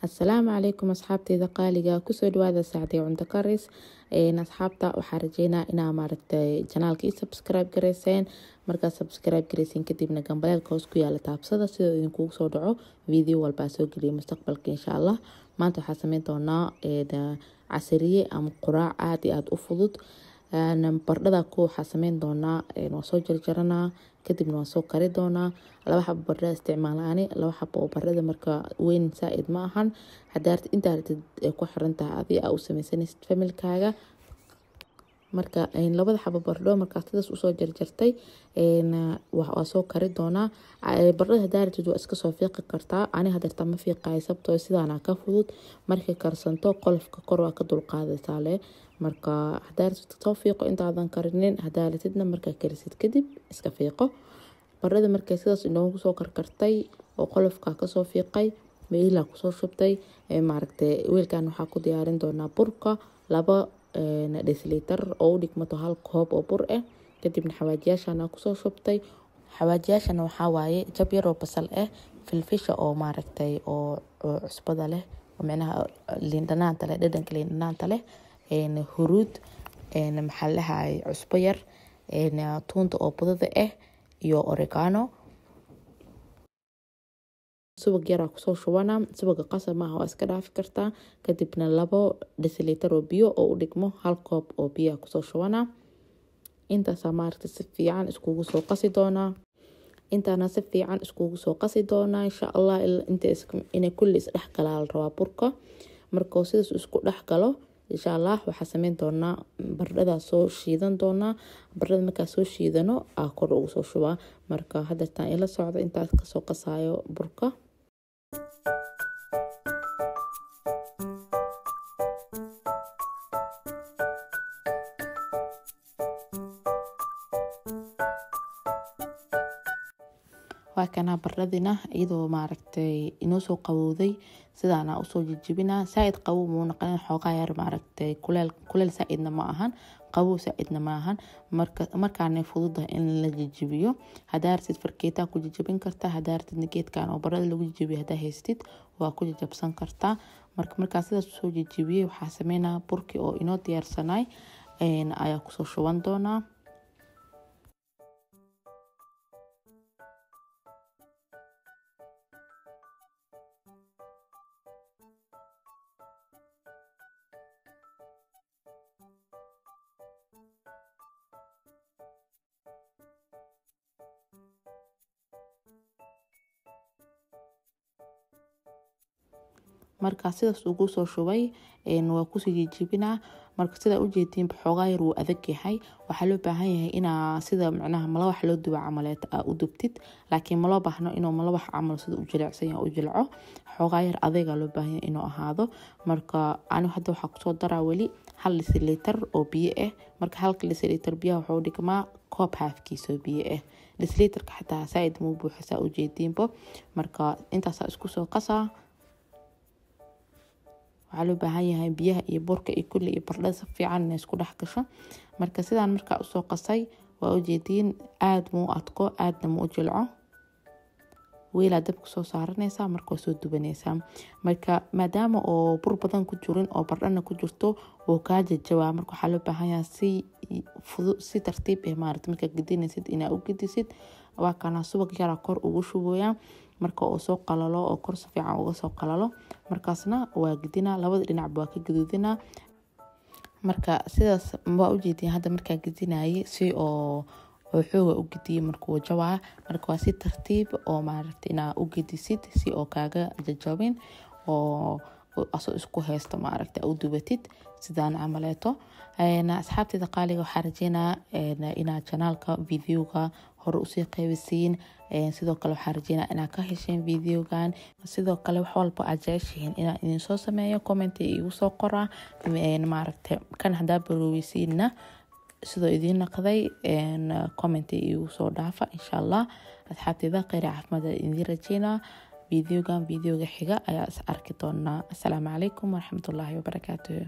Asalaamu calaykum asxaabteyda qaaliga, kusoo dhawaada Saacadii Cunto Karis. Asxaabta, waxaa rajeynaa inaa maaragtay channelka i subscribe gareyseen. Markaa subscribe gareysiin kadibna gambaleelka hoos ku yaala taabsada, sidoo idinkugu soo dhaco video walbaa soo geliya mustaqbalka, insha Allah. Maanta waxaa sameyn doonaa casariye ama quraac aada iyo aada u fudud. Bardhada ku waxaa sameyn doonaa, waa soo jarjaranaa, kadibna waa soo kari doonaa. 2 xabo bardhada isticmaalaani, 2 xabo oo bardhada marka weyn saa-id ma ahan. Hadaa intaa rabtid ku xiran tahay adii aa u sameysanaysid familkaaga. Marka labada xabo bardho markaa sidaas usoo jarjartay, waa soo kari doonaa. Bardhada hadaa rabtid waa iska soo fiiqi kartaa. Ani hadeerta ma fiiqayo, sababtoo sidaana ka fudud. Markay karsanto qolofka kor waa ka dulqaadaysaa leh. Marka hadaa rabtid soo fiiqo intaadan karinin, hadaa rabtidna markaa karisid kadib iska fiiqo. Baradhada markay sidaas inoogu soo karkartay oo qolofka kasoo fiiqay, meelaa kusoo shubtay maaragtay weelkan, waxaa ku diyaarin doonaa burka, 2 deciliter oo u dhigmato 1 koob oo bur ah. Kadibna xawaajiyaashana kusoo shubtay. Xawaajiyaashana waxaa waaye jab yar oo basal ah, filfisha oo maaragtay oo cusbada leh, micnaha liin dhanaanta leh, dhadhanka liin dhanaanta leh, huruud, maxaa la dhahay, cusbo yar, tuunta oo budada ah iyo oregano. Subag yaraa kusoo shubana. Subaga qasab maaha, waa iska dhaafi kartaa. Kadibna 2 deciliter oo biyo oo u dhigmo 1 koob oo biyaa kusoo shubana. Intaasaa maaragtay si fiican iskugu soo qasi doonaa. Intaana si fiican iskugu soo qasi doonaa, insha Allah. Inta inay kulli isdhex galaa la rabaa burka. Markuu sidaas isku dhex galo, insha Allah, waxaa sameyn doonaa baradhada soo shiidan doonaa. Baradhada markaa soo shiidano aa kor ugu soo shubaa. Marka hadeertaan ila socda intaas kasoo qasayo burka. Waa kanaa baradhadina iyadoo maaragtay inoo soo qabowday, sidaana usoo jijibinaa. Saa-id qabow muu naqanin, xoogaa yar maaragtay kuleel, kuleel saa-idna ma ahan, qabow saa-idna ma ahan. Marka markaana fududahay in la jijibiyo. Hadaa rabtid fargeetaa ku jijibin kartaa, hadaa rabtidna geedkan oo baradhada lagu jijibiyo hadaa haystid waa ku jajabsan kartaa. Marka markaa sidaas usoo jijibiyey, waxaa sameynaa burkii oo inoo diyaarsanay ayaa kusoo shuban doonaa. Markaa sidaas ugu soo shubay, waa kusii jijibinaa. Marka sidaa ujeediin, xoogaa yar wuu adag yahay. Waxaa loo baahan yahay inaa sida macnaha malawax loo duba camaleeta aa u dubtid, laakiin maloo baahno inuu malawax camal sida u jilicsan yahay u jilco. Xoogaa yar adaygaa loo baahan yahay inuu ahaado. Marka anigu hadda waxaa kusoo daraa weli 1 deciliter oo biyo ah. Marka halka deciliter biyaha wuxuu dhigmaa koob haafkiisa oo biyo ah. Deciliterka xataa saa-id muu buuxa, saa ujeediinbo. Marka intaasaa isku soo qasaa. Waxaa loo baahan yahay biyaha iyo burka iyo kulli iyo baradhada si fiican inay isku dhex gasho. Marka sidaan markaa usoo qasay, waa ujeediin, aada muu adko, aadna muu u jilco. Weelaa dabka soo saaranaysaa, marka waa soo dubanaysaa. Marka maadaama oo bur badan ku jirin oo bardhana ku jirto, wuu kaa jajabaa. Marka waxaa loo baahan yahay si fudud, si tartiib ah maaragta markaa gedinaysid inaa u gedisid. Waa kana, subag yaraa kor ugu shubooyaa. Marka uu soo qalalo oo kor si fiican uga soo qalalo, markaasna waa gedinaa, labada dhinacba waa ka gaduudinaa. Marka sidaas waa ujeediin hadda markaa gedinayay si oo xooga u gediyay, markuu jabaa. Marka waa si tartiib oo maaragta inaa u gedisid si oo kaaga jajabin oo asoo isku haysto maaragta u dubatid sidaan camaleeto. Asxaabteyda qaaliga, waxaa rajeynaa inaad channelka videoga hore usii qaybisiin. Sidoo kale waxaa rajeynaa inaad ka hesheen videogan. Sidoo kale wax walba aad jeceshihiin inaan idin soo sameeyo, comment igu soo qoraa. Maaragta kan hadaa barooweysiinna sidoo idiin naqday, comment igu soo dhaafa, insha Allah. Asxaabteyda, kheyr caafimaad idiin rajeynaa. Videogan videoga xiga ayaa is arki doonaa. Asalaamu calaykum waraxmatullaahi wabarakaatuh.